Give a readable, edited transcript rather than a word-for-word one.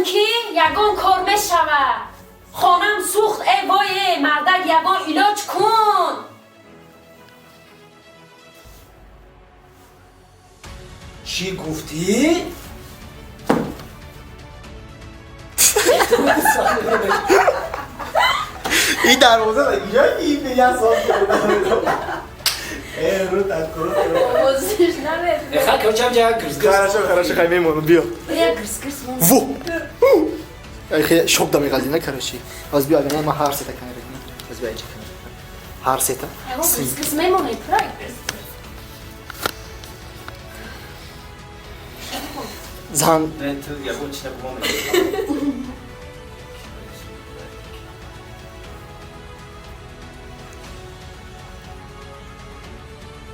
Кун ки ягон кор мешава. Хонам сӯхт, э вой, э мардак, ягон илоҷ кун. Чӣ гуфтӣ? Ин дарвоза инҷа ин як сол. Э, ру такро. Овозиш намед. Ха, короче, ҳамҷа як гирс гирс. Хорошо, хорошо, хай мемонам, биё. Як гирс гирс мон. Во! Ай, хе шок да меғалди, на, короче. Аз биё, агар ман ҳар сета камера кунам. Аз биё, инҷа камера. Ҳар сета. Ягон гирс гирс мемонед, пура гирс. Зан Не, ту ягон чи набумо мегӯ.